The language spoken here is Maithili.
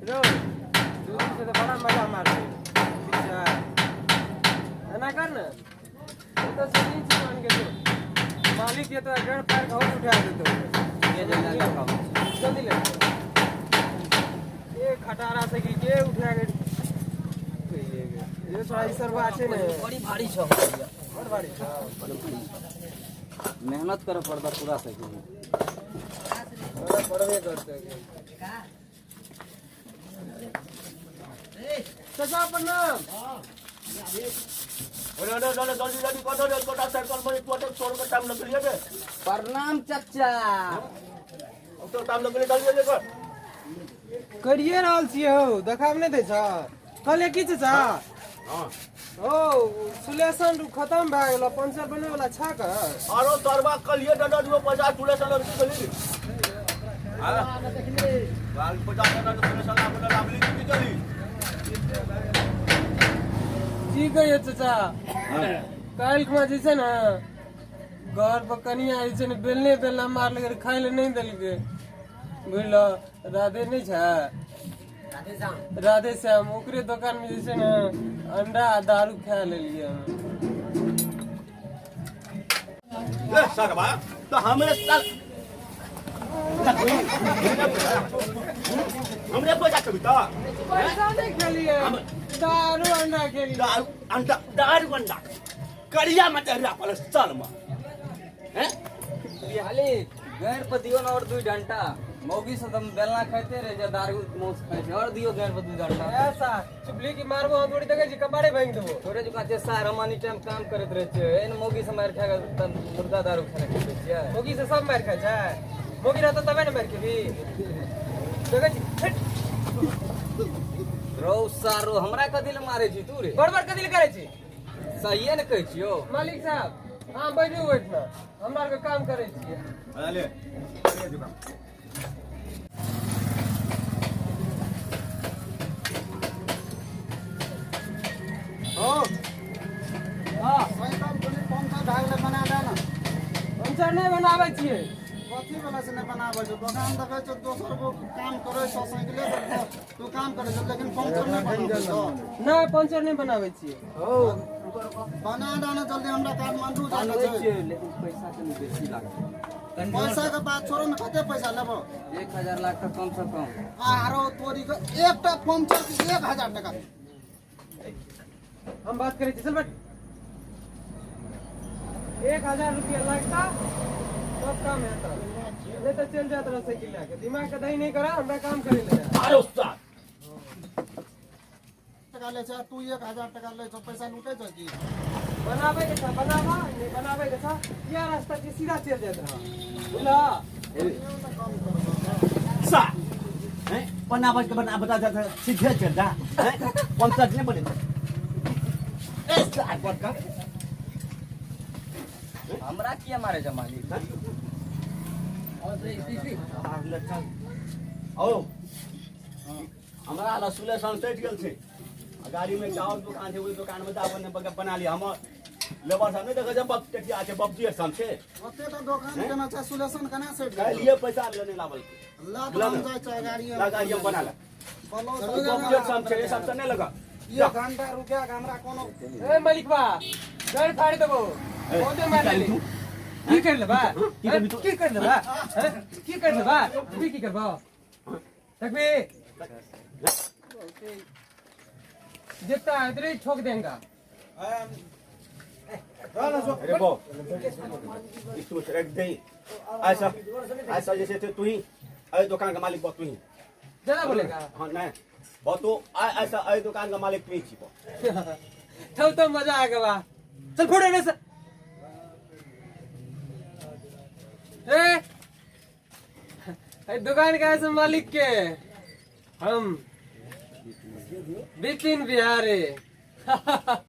रो दूर से तो बड़ा मजा मारते ठीक छै एना कर ने तो से नीचे मान के जो मालिक ये तो गड़ पैर घाव उठा देतो। ये जल्दी खाओ। जल्दी ले ये खटारा से की के उठा के ये थोड़ा ई सरवा छै ने। बड़ी भारी छौ। बड़ भारी छौ। मेहनत करे पड़ता पूरा साइकिल में। बड़ा पड़बे करते। चाचा प्रणाम। अरे अरे अरे, जल्दी जल्दी कर दो रे, गोटा साइकिल पर एक छोड़ के टाइम लग लिए रे। प्रणाम चाचा। अब तो टाइम लग लिए, जल्दी जल्दी कर। करिए रहल छियै हौ, देखाब नहि दै छ। कहलियै की चाचा? हां। ओ सुलेशन खतम भए गेल, पंचर बने वाला छा कर। आरो सरवा कलिए डडा दियो पैसा सुलेशन लग गेली। हां बाल पैसा डडा सुलेशन लाबल लाबली की गली। की कहियो चाचा, काल्हि खुमा जे छै ने घर पर कनिया जे छै ने बेलने बेलना मारलकै, खाय लए नहि देलकै, बुझल। राधे नहि छै, राधे श्याम, ओकरे दोकान में जे छै ने अंडा आ दारू खा लेलियै हम। ए सरवा तो हमरे साल हमरे पैसा कभी तो पैसा नहि खेलियै, दारू अंडा खेलियै। दारू अंडा, दारू अंडा करिया में तेरा पल साल में हैं। खाली गैर पर दियो ना और 2 घंटा मौगी से तुम बेलना खाते रहे जे दारू मौस खाइ छै, और दियो गैर पर 2 घंटा। ऐसा चुपली की मारबो हथौड़ी देखै छी कपारे भांगि देबो। थोड़े जुका छै सार, हम एनी टाइम काम करैत रहै छियै, एहन मौगी से मारि खा के तब मुर्गा दारू खाना खिबै छियै। मौगी से सब मारि खाइ छै, मौगी रहतौ तबे ने मारि खेबी। देखै छी हट। रौ सारो, हमरा कथी लए मारै छी तू रे? बड़ बड़ कथी लए करै छी? सहिए ने कहै छियौ। मालिक साहब अहाँ बैठू ओहिठिना, हमरा आरके काम करै छियै। अरे पंचर नहि बनाबै छियै। कथी वाला से नहि बनाबै छौ? दोकान देखै छौ, दोसर गो काम करै छौ, साइकिले पर तू काम करै छौ, लेकिन पंचर नहि बनाबै छौ। नहि, पंचर नहि बनाबै छियै। बना दे ने जल्दी, हमरा काठमांडू जाके बनबै छै। छियै लेकिन पैसा कनि बेसी लागतै। पैसा के बात छोड़ो ने, कते पैसा लेबो? 1000 लाख तऽ कम से कम। आरो तोरी के एकटा पंचर के 1000 टका। हम बात करै छी, चल बैठ। 1000 रुपया लगता तब काम हेतौ, नहीं तो चल जात रह साइकिल लए के। दिमाग के दही नहीं करा, हमरा काम करे ले। अरे उस्ताद टका लै छै, तू 1000 टका लै छौ, पैसा लूटे छौ की? बनाबै के छा बनाबा, नहीं बनाबै के छा या रास्ता के सीधा चल जात रह, बुझला? सा हैं बनावट के बना बता जा सीधे चल जा हैं पंचर नहीं बने ए सार पर का। हमरा किया मारे छै मालिक? चल ओ हमरा रसुले सन सटि गेल छै आ गाड़ी में चावल दुकान छै, ओहि दुकान में जाबो ने बना लिया। हमर लेबर सब नहि देखै छै, बप टेटिया छै, बपजी सन छै। ओते तऽ दोकान केना छै, सुलेशन केना सटि गेल? काल्हिए पैसा लेने लाबल। ला तऽ हम जाइ छै गाड़ी। ला गाड़ी हम बना ले। बोलो। बपजी सन छै, सब से नहि लगा। एक घंटा रुकिया के हमरा कोनो ए मालिकबा, गाड़ी फाड़ देबो, बहुते मार लेली। की कर लेबा? की कर लेबा? की कर लेबा? की की करबा? तकबी जितना है इतने ही ठोक देंगा। अरे बो इसको रख दे, ऐसा ऐसा जैसे थे तू ही अरे दुकान का मालिक बहुत तू ही ज्यादा बोलेगा। हाँ नहीं बहुत तो ऐसा अरे दुकान का मालिक तू ही छी। तब तो मजा आ गया, चल फोड़े ने से। ए ए दुकान का ऐसे मालिक के हम विपिन बिहारी।